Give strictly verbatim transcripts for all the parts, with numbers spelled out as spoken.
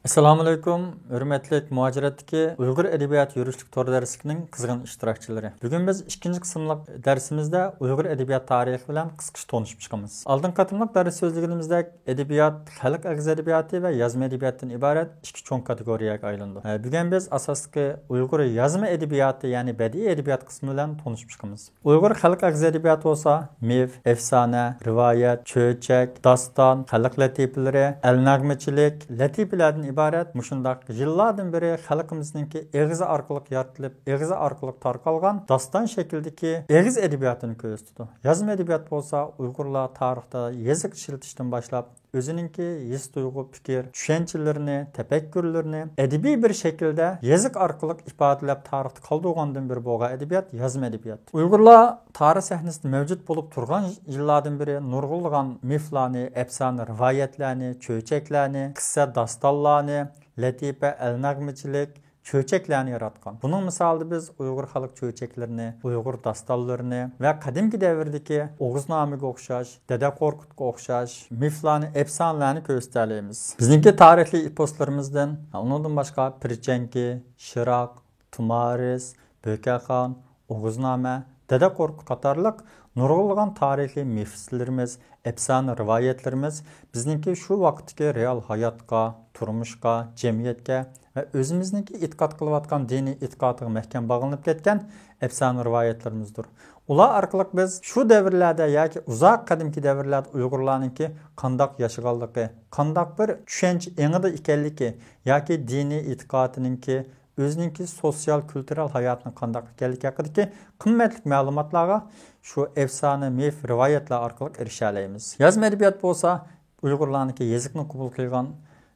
ئەسسالامۇئەلەيكۇم، ھۆرمەتلىك مۇھاجىرەتتىكى ئۇيغۇر ئەدەبىياتى يۈرۈشلۈك تور دەرسلىكىنىڭ قىزغىن ئىشتىراكچىلىرى. بۈگۈن بىز ئىككىنچى قىسىملىق دەرسىمىزدە ئۇيغۇر ئەدەبىيات تارىخى بىلەن قىسقىچە تونۇشۇپ چىقىمىز. ئالدىنقى قېتىملىق دەرستە سۆزلىگىنىمىزدەك، ئەدەبىيات خەلق ئېغىز ئەدەبىياتى ۋە يازما ئەدەبىياتتىن ئىبارەت ئىككى چوڭ كاتېگورىيەگە ئايلىنىدۇ. ئە، بۈگۈن بىز ئاساسلىقى ئۇيغۇر يازما ئەدەبىياتى، يەنى بەدىئىي ئەدەبىيات قىسمى بىلەن تونۇشۇپ چىقىمىز. ئۇيغۇر خەلق ئەغىز ئەدەبىياتى بولسا مىف، ئەپسانە، رىۋايەت، چۆچەك، داستان، خەلق لەتىپىلىرى، ئەلنەغمىچىلىك، لەتىپىلەردىن ئىبارەت مۇشۇنداق يىللاردىن بېرى خەلقىمىزنىڭكى ئېغىزى ئارقىلىق يارىتىلىپ، ئېغىزى ئارقىلىق تارقالغان داستان شەكلىدىكى ئېغىز ئەدەبىياتىنى كۆرسىتىدۇ. يازما ئەدەبىيات بولسا ئۇيغۇرلار تارىختا يېزىق ئىشلىتىشتىن باشلاپ، ئۆزىنىڭكى ھېس-تۇيغۇ، پىكىر، چۈشەنچىلىرىنى، تەپەككۇرلىرىنى ئەدەبىي بىر شەكىلدە يېزىق ئارقىلىق ئىپادىلەپ تارىختا قالدۇرغاندىن بىرى بولغان ئەدەبىيات يازما ئەدەبىيات. ئۇيغۇرلار تارىخ سەھنىسىدە مەۋجۇت بولۇپ تۇرغان يىللاردىن بېرى نۇرغۇنلىغان مىفلارنى، ئەپسانە رىۋايەتلەرنى، چۆچەكلەرنى، قىسسە داستانلارنى، لەتىپە، ئەلنەغمىچىلىك، چۆچەكلەرنى ياراتقان. بۇنىڭ مىسالىدا بىز ئۇيغۇر خەلق چۆچەكلىرىنى، ئۇيغۇر داستانلىرىنى ۋە قەدىمكى دەۋردىكى ئوغۇزنامىگە ئوخشاش، دەدە قورقۇتقا ئوخشاش مىفلارنى، ئەپسانىلەرنى كۆرسىتەلەيمىز. بىزنىڭكى تارىخىي ئېپوسلىرىمىزدىن، ئۇنىڭدىن باشقا پىرچەنكى، شىراق، تۇمارىس، بۆكەخان، ئوغۇزنامە، دەدە قورقۇت قاتارلىق نۇرغۇنلىغان تارىخىي مىفلىرىمىز، ئەپسانە رىۋايەتلىرىمىز بىزنىڭكى شۇ ۋاقىتتىكى رېئال ھاياتقا، تۇرمۇشقا، جەمئىيەتكە ۋە ئۆزىمىزنىڭكى ئېتىقاد قىلىۋاتقان دىنىي ئېتىقادىغا مەھكەم باغلىنىپ كەتكەن ئەپسانە رىۋايەتلىرىمىزدۇر. ئۇلار ئارقىلىق بىز شۇ دەۋرلەردە ياكى ئۇزاق قەدىمكى دەۋرلەردە ئۇيغۇرلارنىڭكى قانداق ياشىغانلىقى، قانداق بىر چۈشەنچە ئېڭىدا ئىكەنلىكى ياكى دىنىي ئېتىقادىنىڭكى، ئۆزىنىڭكى سوتسىيال كۈلتۈرەل ھاياتىنىڭ قانداق ئىكەنلىكى ھەققىدىكى قىممەتلىك مەلۇماتلارغا شۇ ئەپسانە، مىف، رىۋايەتلەر ئارقىلىق ئېرىشەلەيمىز. يازما ئەدەبىيات بولسا ئۇيغۇرلارنىڭكى يېزىقنى قوبۇل قىلغان،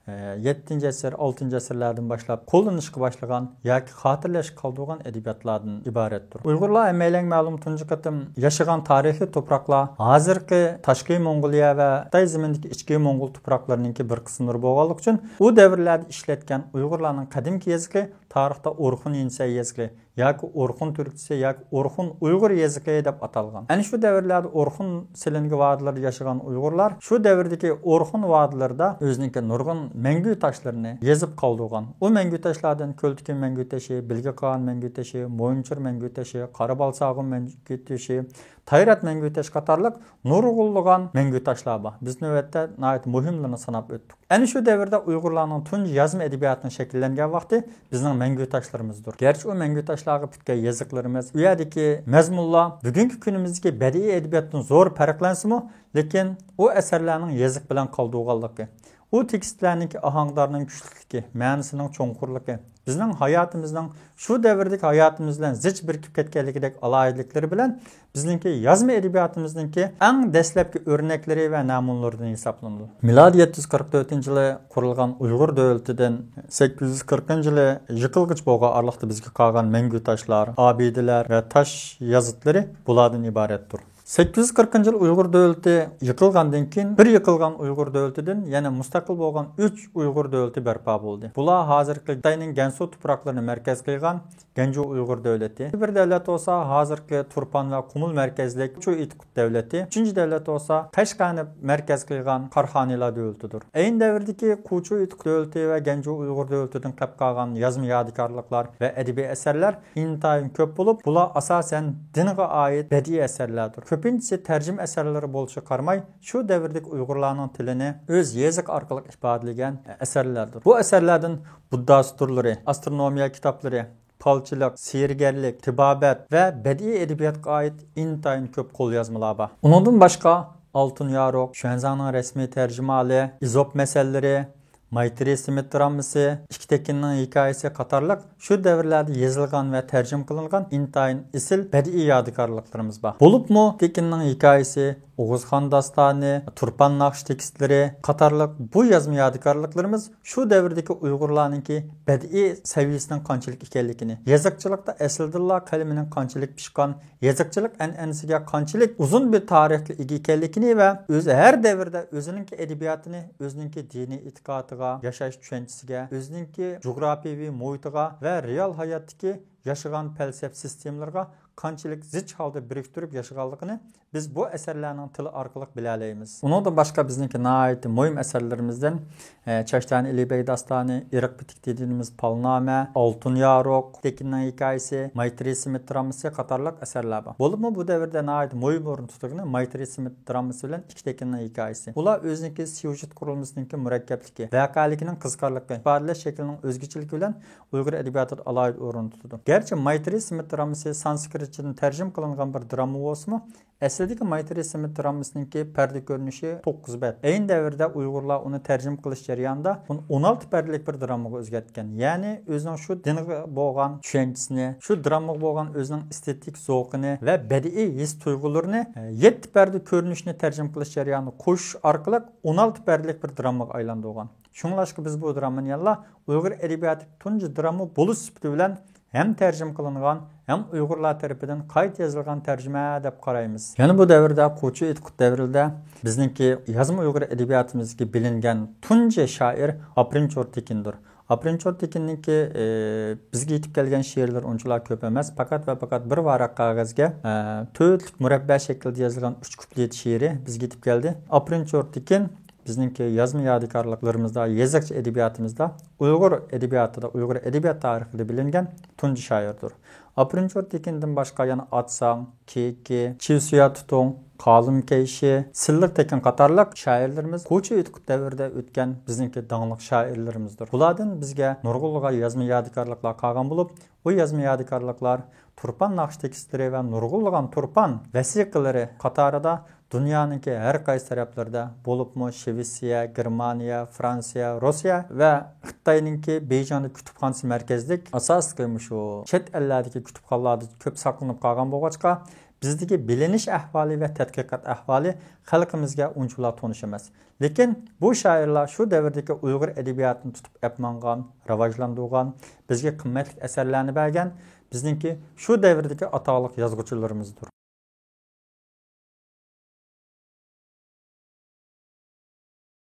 ئە، يەتتىنچى ئەسىر، ئالتىنچى ئەسىرلەردىن باشلاپ قوللىنىشقا باشلىغان ياكى خاتىرىلەشكە قالدۇرغان ئەدەبىياتلاردىن ئىبارەتتۇر. ئۇيغۇرلار ھەممەيلەنگە مەلۇم تۇنجى قېتىم ياشىغان تارىخىي توپراقلار ھازىرقى تاشقى موڭغۇلىيە ۋە خىتاي زېمىنىدىكى ئىچكى موڭغۇل توپراقلىرىنىڭكى بىر قىسىملىرى بولغانلىقى ئۈچۈن، ئۇ دەۋرلەردە ئىشلەتكەن ئۇيغۇرلارنىڭ قەدىمكى يېزىقى تارىختا ئورخۇن يېنىسەي يېزىقى ياكى ئورخۇن تۈركچىسى ياكى ئورخۇن ئۇيغۇر يېزىقى دەپ ئاتالغان. ئەنە شۇ دەۋرلەردە ئورخۇن سېلىنگە ۋادىلىرىدا ياشىغان ئۇيغۇرلار شۇ دەۋردىكى ئورخۇن ۋادىلىرىدا ئۆزىنىڭكى نۇرغۇن مەڭگۈ تاشلىرىنى يېزىپ قالدۇرغان. ئۇ مەڭگۈ تاشلاردىن كۆلتۈكۈن مەڭگۈ تاشى، بىلگە قاغان مەڭگۈ تاشى، مويۇنچۇر مەڭگۈ تاشى، قارا بالساغۇن مەڭگۈ تاشى، تايرات مەڭگۈ تاشى قاتارلىق نۇرغۇنلىغان مەڭگۈ تاشلار بار. بىز نۆۋەتتە ناھايىتى مۇھىملىرىنى ساناپ ئۆتتۇق. ئەنە شۇ دەۋردە ئۇيغۇرلارنىڭ تۇنجى يازما ئەدەبىياتىنىڭ شەكىللەنگەن ۋاقتى بىزنىڭ مەڭگۈ تاشلىرىمىزدۇر. گەرچە ئۇ مەڭگۈ تاشلارغا پۈتكەن يېزىقلىرىمىز، ئۇ يەردىكى مەزمۇنلار بۈگۈنكى كۈنىمىزدىكى بەدىئىي ئەدەبىياتتىن زور پەرقلەنسىمۇ، لېكىن ئۇ ئەسەرلەرنىڭ يېزىق بىلەن قالدۇرغانلىقى، ئۇ تېكىستلەرنىڭكى ئاھاڭدارنىڭ كۈچلۈكلۈكى، مەنىسىنىڭ چوڭقۇرلۇقى، بىزنىڭ ھاياتىمىزنىڭ شۇ دەۋردىكى ھاياتىمىز بىلەن زىچ بىرىكىپ كەتكەنلىكىدەك ئالاھىدىلىكلىرى بىلەن بىزنىڭكى يازما ئەدەبىياتىمىزنىڭكى ئەڭ دەسلەپكى ئۆرنەكلىرى ۋە نەمۇنىلىرىدىن ھېسابلىنىدۇ. مىلادىي يەتتە يۈز قىرىق تۆتىنچى يىلى قۇرۇلغان ئۇيغۇر دۆلىتىدىن سەككىز يۈز قىرىقىنچى يىلى يىقىلغىچە بولغان ئارىلىقتا بىزگە قالغان مەڭگۈ تاشلار، ئابىدىلەر ۋە تاش يازىتلىرى بۇلاردىن ئىبارەتتۇر. سەككىز يۈز قىرىقىنچى يىل ئۇيغۇر دۆلىتى يىقىلغاندىن كېيىن، بىر يىقىلغان ئۇيغۇر دۆلىتىدىن يەنە مۇستەقىل بولغان ئۈچ ئۇيغۇر دۆلىتى بەرپا بولدى. بۇلار ھازىرقى خىتاينىڭ گەنسۇ تۇپراقلىرىنى مەركەز قىلغان گەنجۇ ئۇيغۇر دۆلىتى. بىر دەۋلەت بولسا ھازىرقى تۇرپان ۋە قۇمۇل مەركەزلىك چۇ ئىتقۇت دۆلىتى. ئۈچىنچى دەۋلەت بولسا قەشقەرنى مەركەز قىلغان قاراخانىيلار دۆلىتىدۇر. ئەينى دەۋردىكى قۇچۇ ئىتقۇت دۆلىتى ۋە گەنجۇ ئۇيغۇر دۆلىتىدىن قېلىپ قالغان يازما يادىكارلىقلار ۋە ئەدەبىي ئەسەرلەر ئىنتايىن كۆپ بولۇپ، بۇلار ئاساسەن دىنغا ئائىت بەدىئىي ئەسەرلەردۇر. كۆپىنچىسى تەرجىمە ئەسەرلىرى بولۇشىغا قارىماي، شۇ دەۋردىكى ئۇيغۇرلارنىڭ تىلىنى ئۆز يېزىقى ئارقىلىق ئىپادىلىگەن ئەسەرلەردۇر. بۇ ئەسەرلەردىن بۇددا سۇترىلىرى، ئاسترونومىيە كىتابلىرى، پالچىلىق، سېھىرگەرلىك، تېبابەت ۋە بەدىئىي ئەدەبىياتقا ئائىت ئىنتايىن كۆپ قوليازمىلار بار. ئۇنىڭدىن باشقا، ئالتۇن يارۇق، شۈەنزاڭنىڭ رەسمىي تەرجىمىھالى، ئىزوپ مەسەللىرى، مايترېي سىمىت درامىسى، ئىككى تېكىننىڭ ھېكايىسى قاتارلىق شۇ دەۋرلەردە يېزىلغان ۋە تەرجىمە قىلىنغان ئىنتايىن ئېسىل بەدىئىي يادىكارلىقلىرىمىز بار. بولۇپمۇ تېكىننىڭ ھېكايىسى، ئوغۇزخان داستانى، تۇرپان ناخشا تېكىستلىرى قاتارلىق بۇ يازما يادىكارلىقلىرىمىز شۇ دەۋردىكى ئۇيغۇرلارنىڭكى بەدىئىي سەۋىيىسىنىڭ قانچىلىك ئىكەنلىكىنى، يېزىقچىلىقتا ئەسلىدىنلا قەلىمىنىڭ قانچىلىك پىشقان، يېزىقچىلىق ئەنئەنىسىگە قانچىلىك ئۇزۇن بىر تارىخقا ئىگە ئىكەنلىكىنى ۋە ئۆزى ھەر دەۋردە ئۆزىنىڭكى ئەدەبىياتىنى ئۆزىنىڭكى دىنىي ئېتىقادىغا، ياشاش چۈشەنچىسىگە، ئۆزىنىڭكى جۇغراپىيەۋى مۇھىتىغا ۋە رېئال ھاياتتىكى ياشىغان پەلسەپە سىستېمىلىرىغا قانچىلىك زىچ ھالدا بىرىكتۈرۈپ ياشىغانلىقىنى بىز بۇ ئەسەرلەرنىڭ تىلى ئارقىلىق بىلەلەيمىز. ئۇنىڭدىن باشقا بىزنىڭكى ناھايىتى مۇھىم ئەسەرلىرىمىزدىن، ئە، چاچتان ئېلى بەگ داستانى، ئېرىق پىتىك دېدىنىمىز پالنامە، ئالتۇن يارۇق، تېكىننىڭ ھېكايىسى، مايترى سىمىت درامىسى قاتارلىق ئەسەرلەر بار. بولۇپمۇ بۇ دەۋردە ناھايىتى مۇھىم ئورۇن تۇتىدىغىنى مايترى سىمىت درامىسى بىلەن ئىككى تېكىننىڭ ھېكايىسى. ئۇلار ئۆزىنىڭكى سيۇژېت قۇرۇلمىسىنىڭكى مۇرەككەپلىكى، ۋەقەلىكىنىڭ قىزىقارلىقى، ئىپادىلەش شەكلىنىڭ ئۆزگىچىلىكى بىلەن ئۇيغۇر ئەدەبىياتىدا ئالاھىدە ئورۇن تۇتىدۇ. گەرچە مايترى سىمىت درامىسى سانسكرىتچىدىن تەرجىمە قىلىنغان بىر دراما بولسىمۇ، ئەسلىدىكى مايترى سىمىت درامىسىنىڭكى پەردە كۆرۈنۈشى توققۇز بەت. ئەينى دەۋردە ئۇيغۇرلار ئۇنى تەرجىمە قىلىش جەريانىدا ئۇنى ئون ئالتە پەردىلىك بىر درامىغا ئۆزگەرتكەن. يەنى ئۆزىنىڭ شۇ دىنغا بولغان چۈشەنچىسىنى، شۇ درامىغا بولغان ئۆزىنىڭ ئېستېتىك زوقىنى ۋە بەدىئىي ھېس تۇيغۇلىرىنى، ئە، يەتتە پەردە كۆرۈنۈشنى تەرجىمە قىلىش جەريانىدا قوشۇش ئارقىلىق ئون ئالتە پەردىلىك بىر درامىغا ئايلاندۇرغان. شۇڭلاشقا بىز بۇ درامىنى يەنىلا ئۇيغۇر ئەدەبىياتىدىكى تۇنجى دراما بولۇش سۈپىتى بىلەن ھەم تەرجىمە قىلىنغان، ھەم ئۇيغۇرلار تەرىپىدىن قايتا يېزىلغان تەرجىمە دەپ قارايمىز. يەنە بۇ دەۋردە، قوچۇ ئېيتقۇت دەۋرىدە بىزنىڭكى يازما ئۇيغۇر ئەدەبىياتىمىزدىكى بىلىنگەن تۇنجى شائىر ئاپىرىن چورتېكىندۇر. ئاپىرىن چورتېكىننىڭكى، ئى، بىزگە يېتىپ كەلگەن شېئىرلىرى ئۇنچىلا كۆپ ئەمەس. پەقەت ۋە پەقەت بىر ۋاراق قەغەزگە، ئە، تۆتلۈك مۇرەببە شەكلىدە يېزىلغان ئۈچ كۇپلېت شېئىرى بىزگە يېتىپ كەلدى. ئاپىرىن چورتېكىن بىزنىڭكى يازما يادىكارلىقلىرىمىزدا، يېزىقچە ئەدەبىياتىمىزدا، ئۇيغۇر ئەدەبىياتىدا، ئۇيغۇر ئەدەبىيات تارىخىدا بىلىنگەن تۇنجى شائىردۇر. ئاپىرىن چورتېكىندىن باشقا يەنە ئاتساڭ، كېكى، چىۋسۇيا تۇتۇڭ، قالىم كەيشى، سىللىق تېكىن قاتارلىق شائىرلىرىمىز قوچۇ ئېيتقۇت دەۋرىدە ئۆتكەن بىزنىڭكى داڭلىق شائىرلىرىمىزدۇر. بۇلاردىن بىزگە نۇرغۇنلىغان يازما يادىكارلىقلار قالغان بولۇپ، بۇ يازما يادىكارلىقلار تۇرپان ناخشا تېكىستلىرى ۋە نۇرغۇنلىغان تۇرپان ۋەسىقىلىرى قاتارىدا دۇنيانىڭكى ھەر قايسى تەرەپلىرىدە، بولۇپمۇ شىۋېتسىيە، گېرمانىيە، فرانسىيە، روسىيە ۋە خىتاينىڭكى بېيجىڭدىكى كۇتۇپخانىسى مەركەزلىك، ئاساسلىقى مۇشۇ چەت ئەللەردىكى كۇتۇپخانىلاردا كۆپ ساقلىنىپ قالغان بولغاچقا، بىزدىكى بىلىنىش ئەھۋالى ۋە تەتقىقات ئەھۋالى خەلقىمىزگە ئۇنچىۋالا تونۇش ئەمەس. لېكىن بۇ شائىرلار شۇ دەۋردىكى ئۇيغۇر ئەدەبىياتىنى تۇتۇپ ئەپ ماڭغان، راۋاجلاندۇرغان، بىزگە قىممەتلىك ئەسەرلەرنى بەرگەن، بىزنىڭكى شۇ دەۋردىكى ئاتاقلىق يازغۇچىلىرىمىزدۇر.